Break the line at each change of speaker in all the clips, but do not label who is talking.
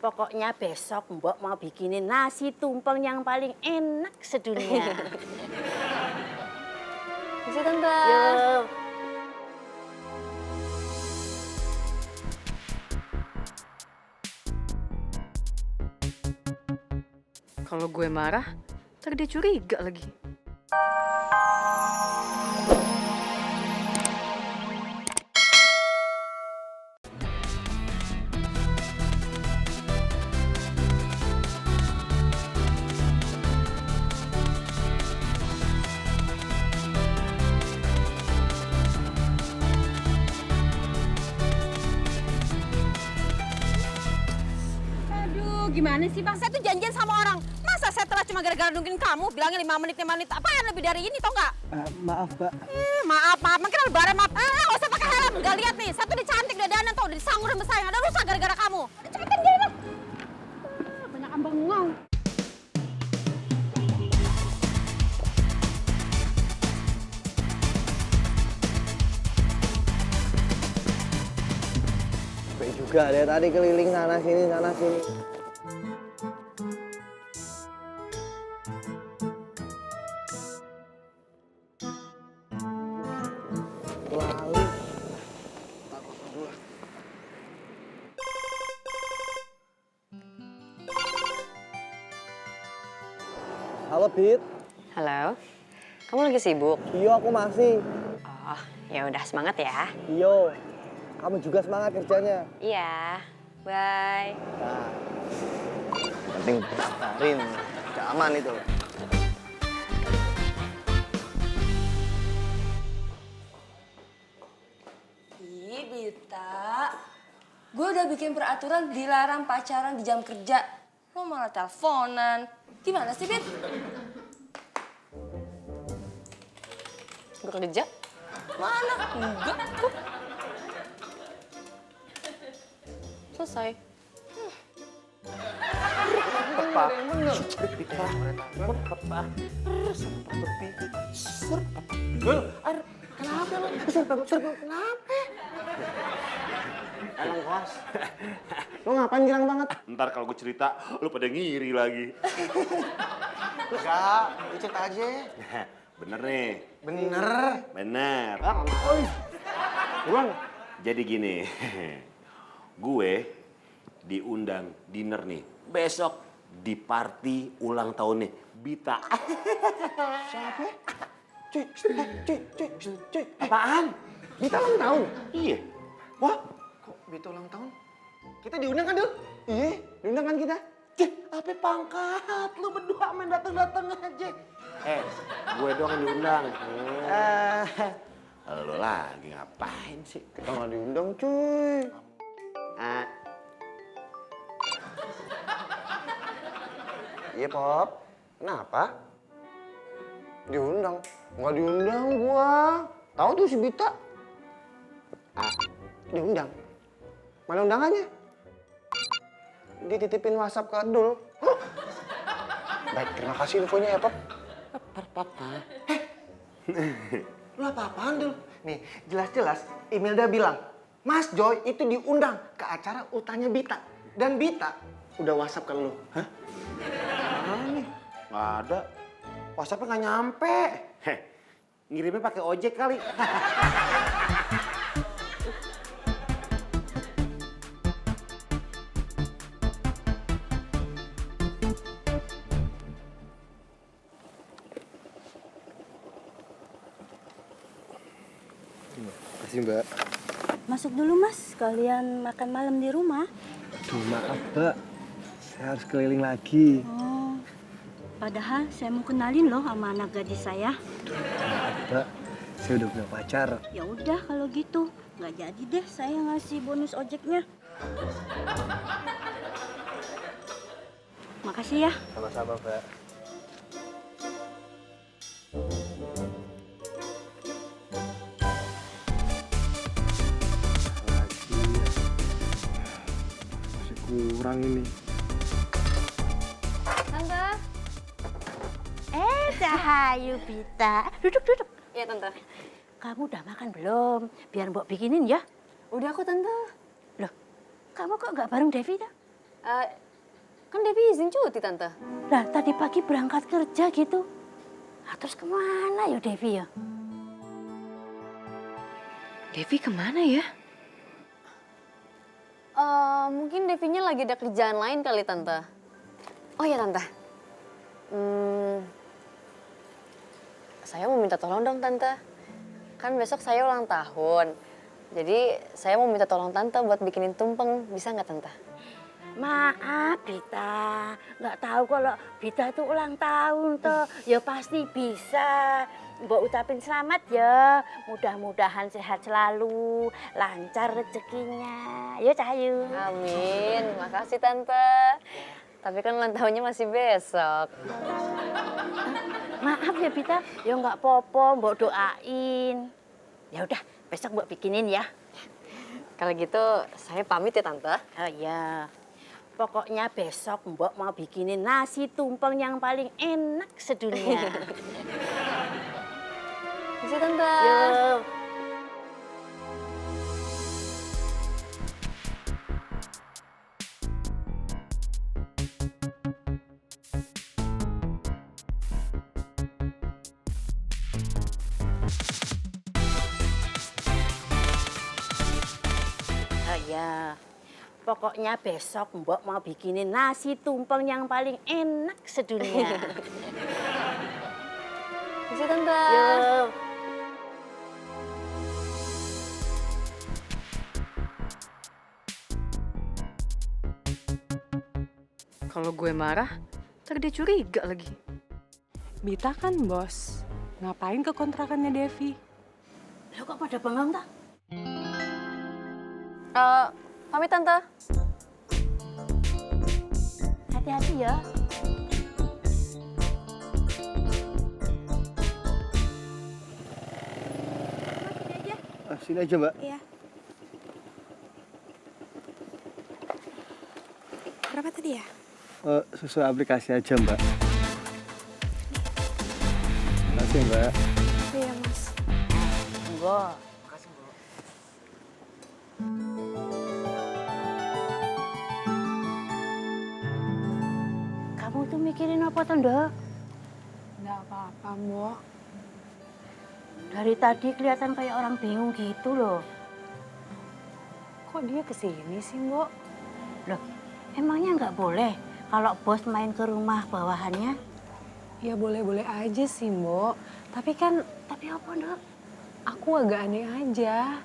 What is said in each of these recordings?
Pokoknya besok Mbok mau bikinin nasi tumpeng yang paling enak sedunia.
Bisa Tante.
Yuk.
Kalau gue marah, ntar dia curiga lagi.
Aduh, gimana sih Bang? Saya tuh janjian sama orang. Masa saya telah cuma gara-gara nungguin kamu, bilangnya 5 menit, 5 menit. Apaan lebih dari ini, tau nggak?
Maaf, Mbak.
Maaf. Makin lebaran, maaf. Nggak usah pakai helm. Nggak lihat nih, satu udah cantik, udah dandan, tau. Udah disanggur dan bersaing. Ada rusak gara-gara kamu. Cepetan dia, Bang. Banyak bengong.
Gue juga dari tadi keliling sana sini, sana sini. Lalu. Halo, Bit.
Halo, kamu lagi sibuk?
Iya, aku masih.
Oh, ya udah semangat ya.
Iya. Kamu juga semangat kerjanya.
Iya, bye.
Nah, penting daftarin. Gak aman itu.
Ih, Bita. Gue udah bikin peraturan dilarang pacaran di jam kerja. Lo malah teleponan. Gimana sih, Bit?
Gue kerja.
Mana? Enggak. Tuh.
Selesai.
Emang kos. Lo ngapain girang banget?
Ntar kalau gue cerita, lu pada ngiri lagi.
Enggak, lu cerita aja.
Bener nih.
Bener.
Bener.
Buruan.
Jadi gini, gue diundang dinner nih. Besok di party ulang tahunnya Bita.
Siapa? Cuy.
Apaan?
Bita ulang tahun?
Iya.
Wah, kok Bita ulang tahun? Kita diundang kan, Dul? Iya, diundang kan kita?
Apa pangkat? Lu berdua main dateng-dateng aja. Gue doang yang diundang. Lu lagi ngapain sih?
Kita nggak diundang, cuy. Iya, Pop. Kenapa? Diundang. Nggak diundang gua. Tahu tuh si Bita. Diundang. Mana undangannya? Dititipin WhatsApp ke Adul. Huh? Baik, terima kasih infonya ya, Pop.
Apa?
Lu apa-apaan, Dul? Nih, jelas-jelas Imelda bilang, Mas Joy itu diundang ke acara ultahnya Bita. Dan Bita udah WhatsApp ke lu. Hah?
Mana nih? Nggak ada. WhatsApp-nya nggak nyampe. Ngirimnya pakai ojek kali.
Makasih, Mbak.
Masuk dulu Mas, kalian makan malam di rumah.
Aduh, maaf, Mbak. Saya harus keliling lagi.
Oh, padahal saya mau kenalin loh sama anak gadis saya.
Maaf, Mbak. Saya udah punya pacar.
Ya udah kalau gitu, nggak jadi deh saya ngasih bonus ojeknya. Makasih ya.
Sama-sama, Mbak. Masih kurang ini.
Tante.
Cahayu Bita. Duduk.
Iya, Tante.
Kamu udah makan belum? Biar Mbok bikinin ya.
Udah aku, Tante.
Loh, kamu kok nggak bareng Devi dah?
Kan Devi izin cuti, Tante.
Lah tadi pagi berangkat kerja gitu. Nah, terus kemana ya Devi ya?
Devi kemana ya? Mungkin Devinya lagi ada kerjaan lain kali, Tante. Oh ya, Tante. Saya mau minta tolong dong, Tante. Kan besok saya ulang tahun. Jadi saya mau minta tolong Tante buat bikinin tumpeng. Bisa nggak, Tante?
Maaf Bita, nggak tahu kalau Bita itu ulang tahun toh. Ya pasti bisa. Mbok ucapin selamat ya. Mudah-mudahan sehat selalu, lancar rezekinya. Ya Cahayu.
Amin. Makasih, Tante. Tapi kan ulang tahunnya masih besok.
Maaf ya Bita, ya nggak apa-apa, Mbok doain. Ya udah, besok Mbok bikinin ya.
Kalau gitu saya pamit ya, Tante.
Oh iya. Pokoknya besok Mbok mau bikinin nasi tumpeng yang paling enak sedunia.
Bisa, Tante.
Yuk. Oh iya. Pokoknya besok Mbok mau bikinin nasi tumpeng yang paling enak sedunia.
Bisa, Tante.
Yuk.
Kalau gue marah, ntar dia curiga lagi.
Bita kan bos. Ngapain ke kontrakannya Devi?
Lo kok pada bengong tak?
Pamit, Tante.
Hati-hati ya.
Sini aja Mbak.
Iya. Berapa tadi ya?
Sesuai aplikasi aja Mbak. Terima kasih Mbak.
Iya mas.
Enggak. Kamu tuh mikirin apa toh, Ndok?
Nggak apa-apa, Mbok.
Dari tadi kelihatan kayak orang bingung gitu loh.
Kok dia kesini sih, Mbok?
Loh, emangnya nggak boleh kalau bos main ke rumah bawahannya?
Ya boleh-boleh aja sih, Mbok. Tapi kan
Tapi apa, Ndok?
aku agak aneh aja.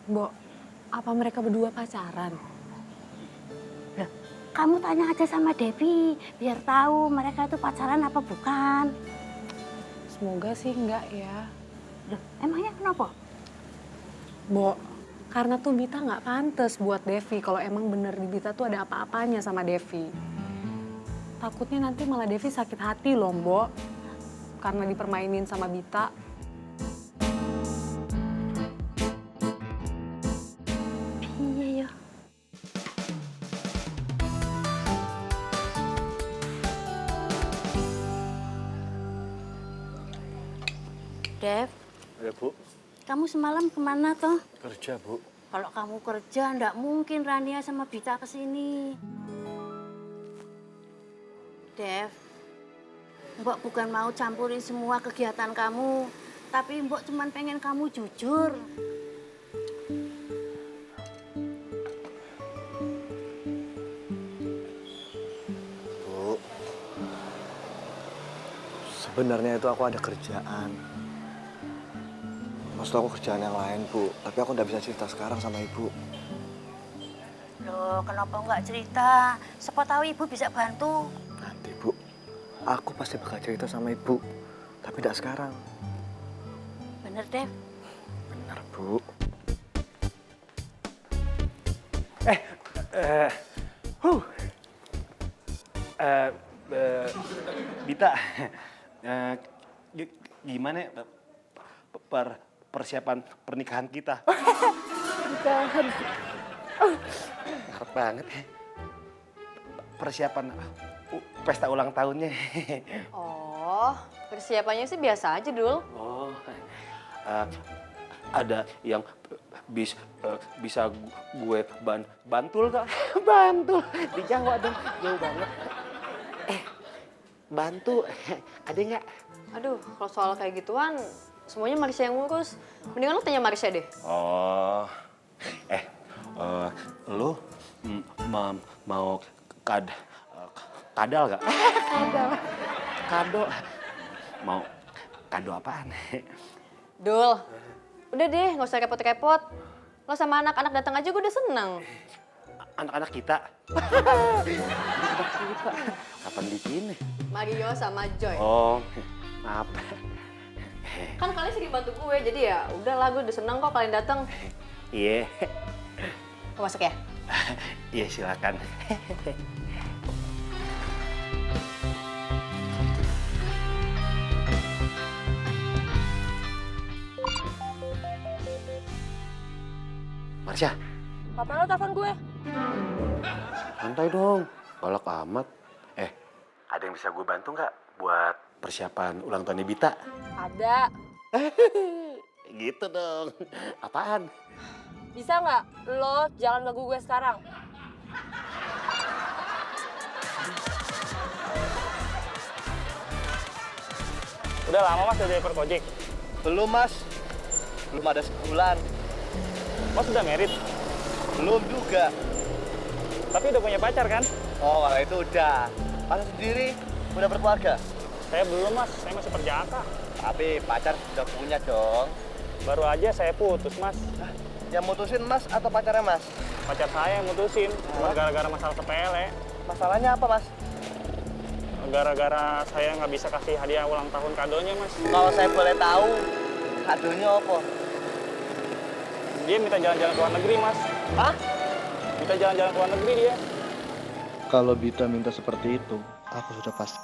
Mbok, apa mereka berdua pacaran?
Loh, kamu tanya aja sama Devi, biar tahu mereka itu pacaran apa bukan.
Semoga sih enggak ya.
Loh, emangnya kenapa?
Mbok, karena tuh Bita nggak pantas buat Devi kalau emang bener di Bita tuh ada apa-apanya sama Devi. Takutnya nanti malah Devi sakit hati loh, Mbok. Karena dipermainin sama Bita.
Iya ya. Dev,
Ya Bu,
kamu semalam kemana toh?
kerja Bu.
Kalau kamu kerja, ndak mungkin Rania sama Bita kesini. Dev, Mbok bukan mau campurin semua kegiatan kamu, tapi Mbok cuman pengen kamu jujur.
Bu, sebenarnya itu aku ada kerjaan. Maksud aku kerjaan yang lain, Bu. Tapi aku nggak bisa cerita sekarang sama Ibu.
Loh, kenapa nggak cerita? Siapa tahu Ibu bisa bantu.
Nanti, Bu. Aku pasti bakal cerita sama Ibu. Tapi nggak sekarang.
Bener, Dev?
Benar, Bu.
Bita, gimana ya, persiapan pernikahan kita?
Pernikahan.
Harap banget ya. Persiapan pesta ulang tahunnya.
Oh, persiapannya sih biasa aja, Dul.
Oh, ada yang bisa gue bantul gak? Bantul, di Jawa dong, jauh banget. Bantu, ada nggak?
Aduh, kalau soal kayak gituan, semuanya Marisha yang ngurus. Mendingan lo tanya Marisha deh.
Oh, lu mau kadal gak? Kadal, kado. Mau kado apaan?
Dul, udah deh, nggak usah repot-repot. Lo sama anak-anak datang aja gue udah seneng.
Anak-anak kita. Anak-anak kita. Kapan bikinnya?
Mario sama Joy.
Oh, maaf.
Kan kalian sering bantu gue, jadi ya udahlah gue udah seneng kok kalian datang.
Iya.
Mau masuk ya?
Iya, silakan. Marsha,
Papa lo telepon gue.
santai dong. Galak amat. Ada yang bisa gue bantu nggak buat persiapan ulang tahunnya Bita?
Ada.
Gitu dong. Apaan?
Bisa nggak lo jalan lagu gue sekarang?
Udah lama mas jadi driver Gojek?
Belum mas, belum ada sebulan.
Mas udah merit?
Belum juga.
Tapi udah punya pacar kan?
Oh kalau itu udah. Mas sendiri udah berkeluarga?
Saya belum mas, saya masih perjaka.
Tapi pacar sudah punya dong.
Baru aja saya putus mas.
Yang mutusin mas atau pacarnya mas?
Pacar saya yang mutusin, cuma gara-gara masalah sepele.
Masalahnya apa mas?
Gara-gara saya nggak bisa kasih hadiah ulang tahun kadonya mas.
Kalau saya boleh tahu, kadonya apa?
Dia minta jalan-jalan ke luar negeri mas.
Hah?
Minta jalan-jalan ke luar negeri dia.
Kalau Bita minta seperti itu, aku sudah pasti